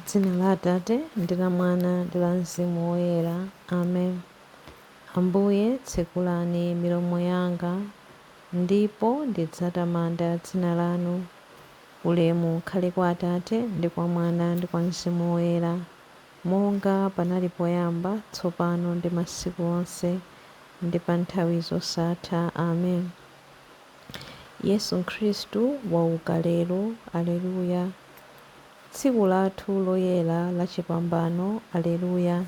Dzina la Atate ndi la Mwana ndi la Mzimu Woyera. Amen. Ambuye, tsekulani milomo yanga, ndipo ndidzatamanda dzina lanu. Ulemu ukhale kwa Atate ndi kwa Mwana ndi kwa Mzimu Woyera, monga panali poyamba, tsopano ndi masiku onse, ndi pa nthawi zosatha. Amen. Yesu Khristu wauka lero. Alleluya. Tsiku lathu loyera la chipambano. Alleluya.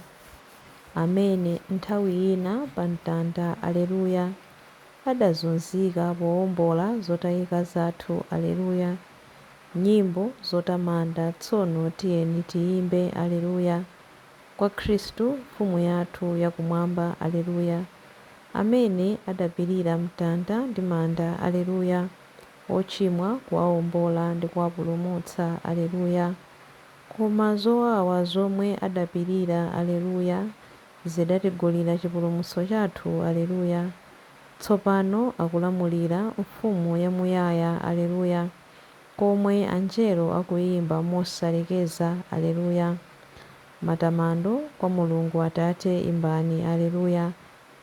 Amene nthawi ina pa mtanda, Alleluya, adazunzika powombola zotayika zathu. Alleluya. Nyimbo zotamanda tsono tiyeni tiyimbe. Alleluya. Kwa Khristu Mfumu yathu yakumwamba. Alleluya. Amene adapirira mtanda ndi manda. Alleluya. Ochimwa kuwawombola ndi kuwapulumutsa. Alleluya. Koma zowawa zomwe adapirira, Alleluya, zidatigulira chipulumutso chathu. Alleluya. Tsopano akulamulira, Mfumu yamuyaya. Alleluya. Komwe anjelo akuyimba mosalekeza. Alleluya. Matamando kwa Mulungu Atate imbani. Alleluya.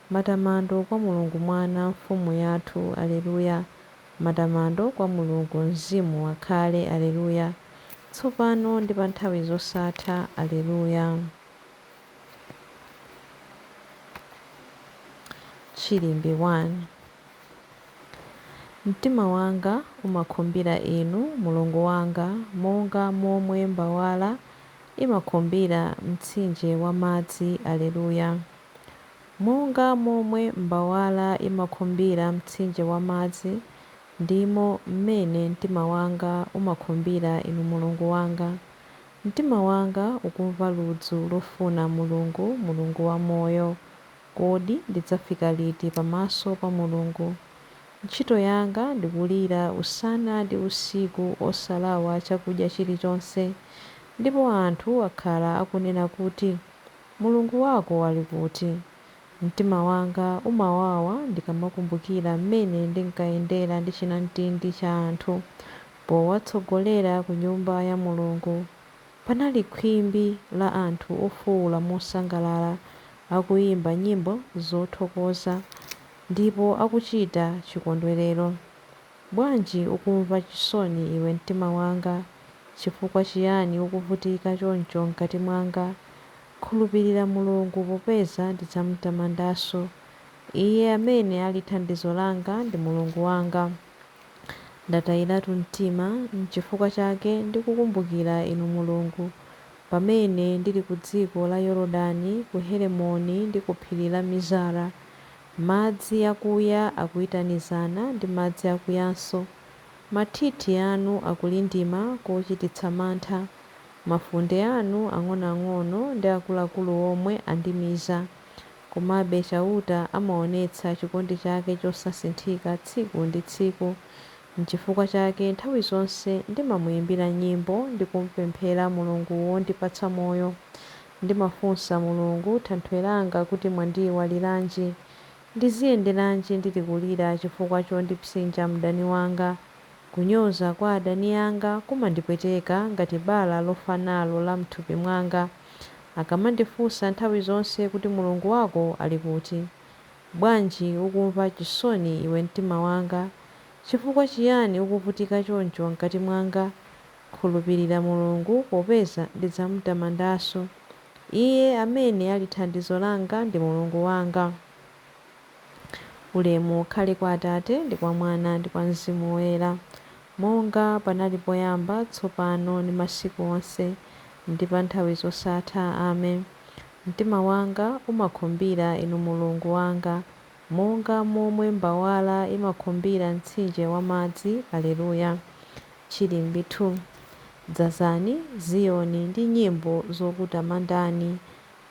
Matamando kwa Mulungu Mwana, Mfumu yathu. Alleluya. Matamando kwa Mulungu Mzimu akhale. Alleluya. Tsopano ndi pa nthawi zosatha. Alleluya. Chilimbi 1. Mtima wanga umakhumbira Inu, Mulungu wanga, monga momwe mbawala imakhumbira mtsinje wa madzi. Alleluya. Monga momwe mbawala imakhumbira mtsinje wa madzi, ndimo mmene mtima wanga umakhumbira Inu Mulungu wanga. Mtima wanga ukumva ludzu lofuna Mulungu, Mulungu wamoyo. Kodi ndidzafika liti pamaso pa Mulungu? Ntchito yanga ndikulira usana ndi usiku osalawa chakudya chilichonse. Ndipo anthu akhala akunena kuti, Mulungu wako ali kuti? Mtima wanga umawawa ndikamakumbukira mmene ndinkayendera ndi chinamtindi cha anthu, powatsogolera ku nyumba ya Mulungu. Panali khwimbi la anthu ofuwula mosangalala, akuyimba nyimbo zothokoza, ndipo akuchita chikondwerero. Bwanji ukumva chisoni iwe mtima wanga? Chifukwa chiyani ukuvutika choncho mkati mwanga? Khulupirira Mulungu, popeza ndidzamutamandanso. Iye amene ali thandizo langa ndi Mulungu wanga. Ndatayiratu mtima, n'chifukwa chake ndikukumbukira Inu Mulungu, pamene ndili ku dziko la Yorodani, ku Heremoni ndi ku phiri la Mizara. Madzi akuya akuyitanizana ndi madzi akuyanso. Mathithi anu akulindima kochititsa mantha. Mafunde anu ang'onoang'ono ndi akuluakulu omwe andimiza. Komabe Chauta amaonetsa chikondi chake chosasinthika tsiku ndi tsiku. N'chifukwa chake nthawi zonse ndimamuyimbira nyimbo ndi kumupemphera Mulungu wondipatsa moyo. Ndimafunsa Mulungu Thanthwe langa kuti mwandiyiwaliranji? Ndiziyenderanji ndili kulira chifukwa chondipsinja mdani wanga? Kunyoza kwa adani anga kumandipweteka ngati bala lofa nalo la m'thupi mwanga, akamandifunsa nthawi zonse kuti Mulungu wako ali kuti? Bwanji ukumva chisoni iwe mtima wanga? Chifukwa chiyani ukuvutika choncho mkati mwanga? Khulupirira Mulungu, popeza ndidzamutamandanso. Iye amene ali thandizo langa ndi Mulungu wanga. Ulemu ukhale kwa Atate ndi kwa Mwana ndi kwa Mzimu Woyera, monga panali poyamba, tsopano ndi masiku onse, ndi pa nthawi zosatha. Amen. Mtima wanga umakhumbira Inu Mulungu wanga, monga momwe mbawala imakhumbira mtsinje wa madzi. Alleluya. Chilimbi 2. Dzazani Ziyoni ndi nyimbo zokutamandani.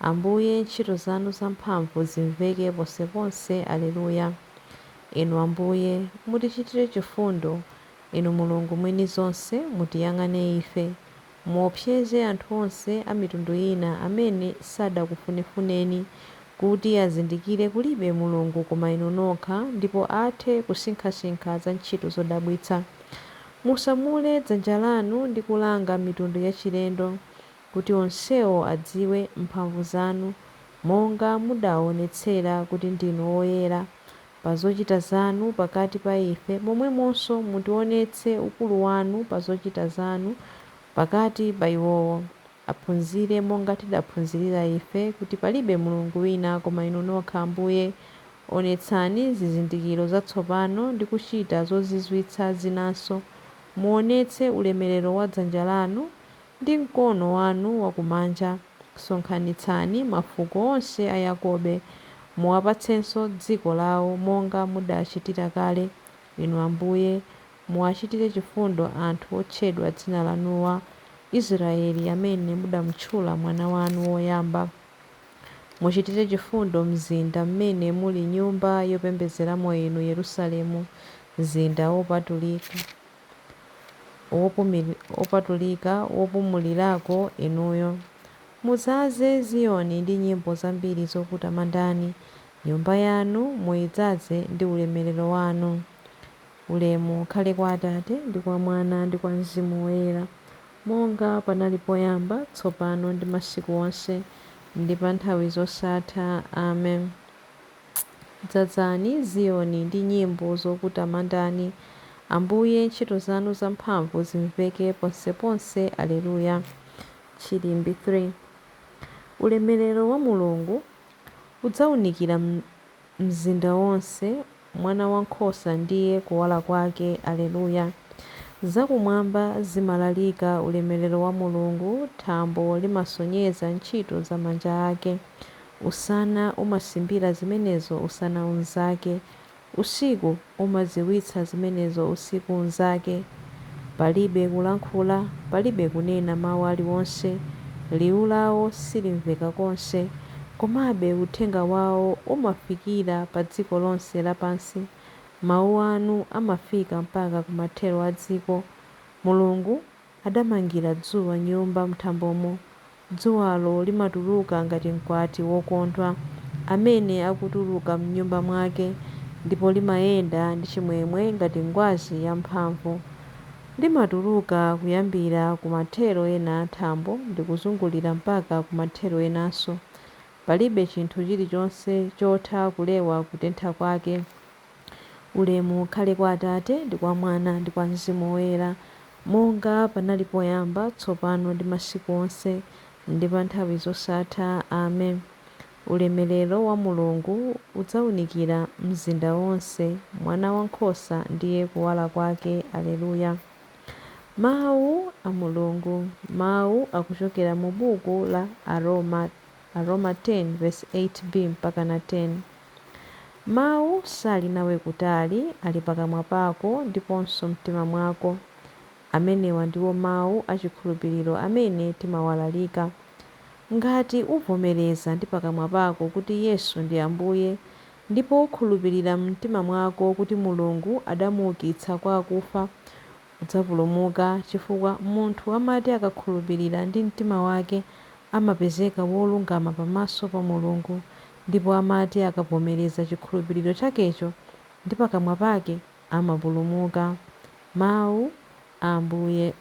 Ambuye, ntchito zanu zamphamvu zimveke ponseponse. Alleluya. Inu Ambuye, mutichitire chifundo. Inu Mulungu mwini zonse, mutiyang'ane ife. Muopseze anthu onse a mitundu ina amene sadakufunefuneni, kuti azindikire kulibe Mulungu koma Inu nokha, ndipo athe kusinkhasinkha za ntchito zodabwitsa. Musamule dzanja lanu ndi kulanga mitundu yachilendo. kuti onsewo adziwe mphamvu zanu, monga mudaonetsera kuti ndinu woyera pa zochita zanu pakati pa ife, momwemonso mutionetse ukulu wanu pa zochita zanu pakati pa iwowo. Aphunzire monga tidaphunzirira ife, kuti palibe Mulungu wina koma Inu nokha, Ambuye. Onetsani zizindikiro zatsopano ndi kuchita zozizwitsa zinanso. Muonetse ulemerero wa dzanja lanu ndi mkono wanu wakumanja. Sonkhanitsani mafuko onse a Yakobe, muwapatsenso dziko lawo monga mudachitira kale. Inu Ambuye, muwachitire chifundo anthu otchedwa dzina lanuwa, Israeli amene mudamutchula mwana wanu woyamba. Muchitire chifundo mzinda mmene muli nyumba yopembedzeramo Inu, Yerusalemu, mzinda wopatulika wopumulirako Inuyo. Mudzaze Ziyoni ndi nyimbo zambiri zokutamandani, nyumba yanu muyidzaze ndi ulemerero wanu. Ulemu ukhale kwa Atate ndi kwa Mwana ndi kwa Mzimu Woyera, monga panali poyamba, tsopano ndi masiku onse, ndi pa nthawi zosatha. Amen. Dzazani Ziyoni ndi nyimbo zokutamandani, Ambuye, ntchito zanu zamphamvu zimveke ponseponse. Aleluya. Chilimbi 3. Ulemerero wa Mulungu udzawunikira mzinda wonse, Mwana wankhosa ndiye kuwala kwake. Aleluya. Zakumwamba zimalalika ulemerero wa Mulungu, thambo limasonyeza ntchito za manja ake. Usana umasimbira zimenezo usana unzake, usiku umadziwitsa zimenezo usiku unzake. Palibe kulankhula, palibe kunena mawu aliwonse, liwu lawo silimveka konse. Komabe uthenga wawo umafikira pa dziko lonse lapansi, mawu anu amafika mpaka kumathero a dziko. Mulungu adamangira dzuwa nyumba m'thambomo, dzuwalo limatuluka ngati mkwati wokondwa, amene akutuluka m'nyumba mwake, ndipo limayenda ndi chimwemwe ngati ngwazi yamphamvu. Limatuluka kuyambira kumathero ena a thambo ndi kuzungulira mpaka kumathero enanso. Palibe chinthu chilichonse chotha kulewa kutentha kwake. Ulemu ukhale kwa Atate ndi kwa Mwana ndi kwa Mzimu Woyera, monga panali poyamba, tsopano ndi masiku onse, ndi pa nthawi zosatha. Amen. Ulemerero wa Mulungu udzawunikira mzinda wonse, Mwana wankhosa ndiye kuwala kwake. Aleluya. Mawu a Mulungu. Mawu akuchokera mu buku la Aroma, Aroma 10 verse 8b mpaka na 10. Mawu sali nawe kutali, ali pakamwa pako ndiponso mtima mwako. Amenewa ndiwo mawu achikhulupiriro amene timawalalika. Ngati uvomereza ndi pakamwa pako kuti Yesu ndi Ambuye, ndipo ukhulupirira mumtima mwako kuti Mulungu adamuukitsa kwa akufa, udzapulumuka, chifukwa munthu amati akakhulupirira ndi mtima wake amapezeka wolungama pamaso pa Mulungu, ndipo amati akavomereza chikhulupiriro chakecho ndi pakamwa pake amapulumuka. Mawu a Ambuye.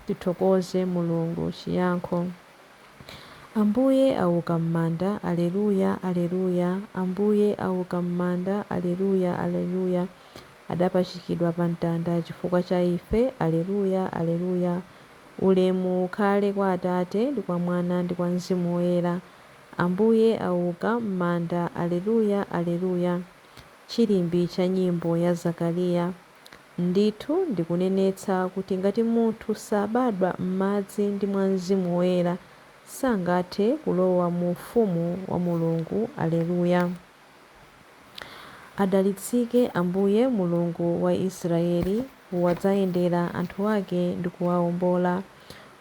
Tithokoze Mulungu. Chiyankho. Ambuye auka m'manda, Aleluya, Aleluya. Ambuye auka m'manda, Aleluya, Aleluya. Adapachikidwa pa mtanda chifukwa cha ife, Aleluya, Aleluya. Ulemu ukhale kwa Atate ndi kwa Mwana ndi kwa Mzimu Woyera. Ambuye auka m'manda, Aleluya, Aleluya. Chilimbi cha nyimbo ya Zakariya. Ndithu ndikunenetsa kuti ngati munthu sabadwa m'madzi ndi mwa Mzimu Woyera, sangathe kulowa mu ufumu wa Mulungu. Aleluya. Adalitsike Ambuye Mulungu wa Israeli, wadzayendera anthu ake ndi kuwawombola.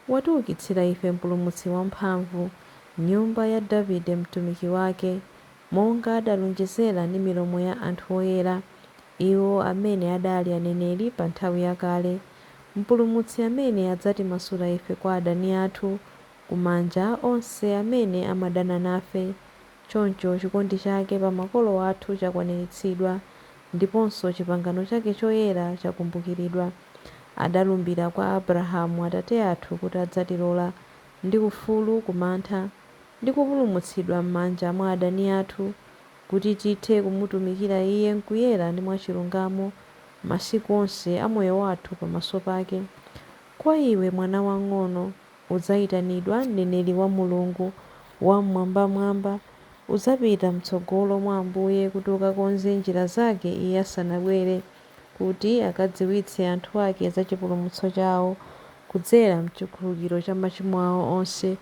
Watiukitsira ife Mpulumutsi wamphamvu, nyumba ya Davide mtumiki wake, monga adalonjezera ndi milomo ya anthu oyera, iwo amene adali aneneri pa nthawi yakale. Mpulumutsi amene adzatimasula ife kwa adani athu, kumanja onse amene amadana nafe. Choncho chikondi chake pa makolo athu chakwaniritsidwa, ndiponso chipangano chake choyera chakumbukiridwa. Adalumbira kwa Abrahamu atate athu kuti adzatilola ndi ufulu ku mantha, ndi kupulumutsidwa m'manja mwa adani athu, kuti tithe kumutumikira Iye m'kuyera ndi mwachilungamo masiku onse a moyo wathu pamaso pake. Kwa iwe, mwana wamng'ono, udzayitanidwa mneneri wa Mulungu Wam'mwambamwamba. Udzapita m'tsogolo mwa Ambuye kuti ukakonze njira zake Iye asanabwere, kuti akadziwitse anthu ake za chipulumutso chawo kudzera m'chikhululukiro cha machimo awo onse.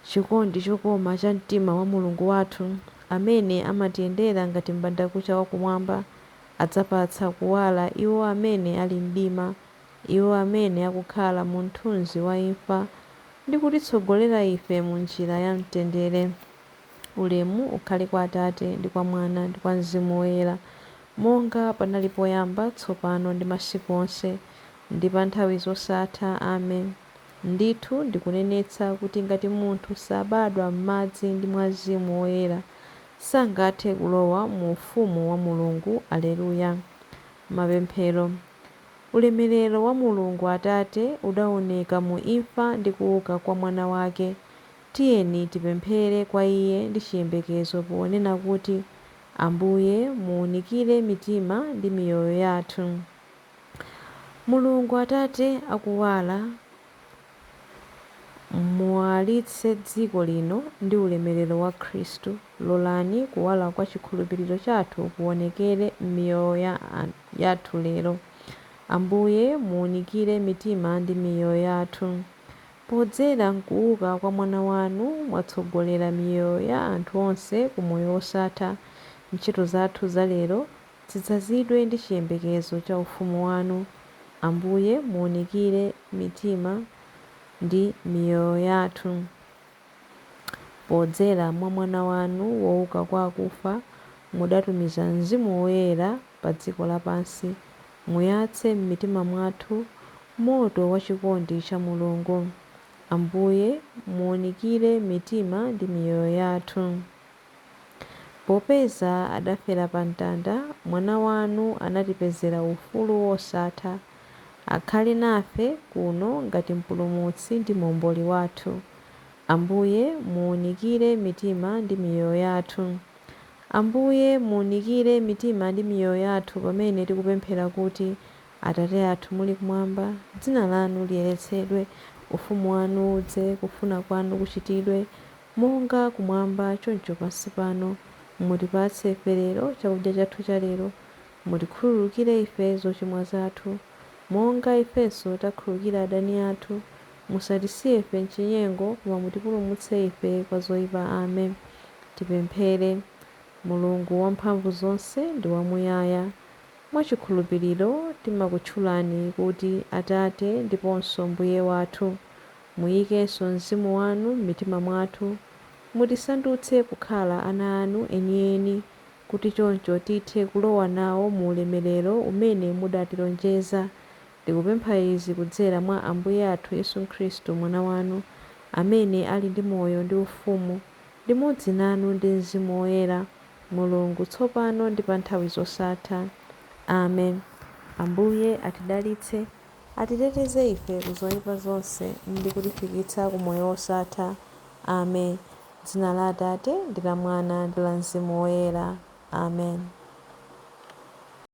Chikondi chokoma cha mtima wa Mulungu wathu, amene amatiyendera ngati m'bandakucha wakumwamba, adzapatsa kuwala iwo amene ali mdima, iwo amene akukhala mu mthunzi wa imfa, ndi kutitsogolera ife mu njira ya mtendere. Ulemu ukhale kwa Atate, ndi kwa Mwana, ndi kwa Mzimu Woyera, monga panali poyamba, tsopano ndi masiku onse, ndi pa nthawi zosatha. Amen. Ndithu ndikunenetsa kuti ngati munthu sabadwa m'madzi ndi mwa Mzimu Woyera, sangathe kulowa mu ufumu wa Mulungu. Aleluya. Mapemphero. Ulemerero wa Mulungu Atate udaoneka mu imfa ndi kuuka kwa Mwana wake. Tiyeni tipemphere kwa Iye ndi chiyembekezo ponena kuti, Ambuye, muwunikire mitima ndi miyoyo yathu. Mulungu Atate akuwala, muwalitse dziko lino ndi ulemerero wa Khristu. Lolani kuwala kwa chikhulupiriro chathu kuonekere m'miyoyo yathu lero. Ambuye, muwunikire mitima ndi miyoyo yathu. Podzera m'kuuka kwa Mwana wanu, mwatsogolera miyoyo ya anthu onse ku moyo wosatha. Ntchito zathu zalero zidzazidwe ndi chiyembekezo cha ufumu wanu. Ambuye, muwunikire mitima ndi miyoyo yathu. Podzera mwa Mwana wanu wouka kwa akufa, mudatumiza Mzimu Woyera pa dziko lapansi. Muyatse m'mitima mwathu moto wa chikondi cha Mulungu. Ambuye, muwunikire mitima ndi miyoyo yathu. Popeza adafera pa mtanda, Mwana wanu anatipezera ufulu wosatha. Akhale nafe kuno ngati Mpulumutsi ndi Momboli wathu. Ambuye, muwunikire mitima ndi miyoyo yathu. Ambuye, muwunikire mitima ndi miyoyo yathu pamene tikupemphera kuti, Atate athu muli kumwamba, dzina lanu liyeretsedwe, ufumu wanu udze, kufuna kwanu kuchitidwe, monga kumwamba choncho pansi pano. Mutipatse ife lero chakudya chathu cha lero. Mutikhululukire ife zochimwa zathu, monga ifenso takhululukira adani athu. Musatisiye ife m'chinyengo, koma mutipulumutse ife kwa zoyipa. Amen. Tipemphere. Mulungu wamphamvu zonse ndi wamuyaya, mwachikhulupiriro timakutchulani kuti Atate ndiponso Mbuye wathu. Muyikenso Mzimu wanu m'mitima mwathu, mutisandutse kukhala ana anu enieni, kuti choncho tithe kulowa nawo mu ulemerero umene mudatilonjeza. Tikupempha izi kudzera mwa Ambuye athu Yesu Khristu, Mwana wanu, amene ali ndi moyo ndi ufumu limodzi nanu ndi Mzimu Woyera, Mulungu, tsopano ndi pa nthawi zosatha. Amen. Ambuye atidalitse, atiteteze ife ku zoyipa zonse ndi kutifikitsa ku moyo wosatha. Amen. Dzina la Atate ndi la Mwana ndi la Mzimu Woyera. Amen.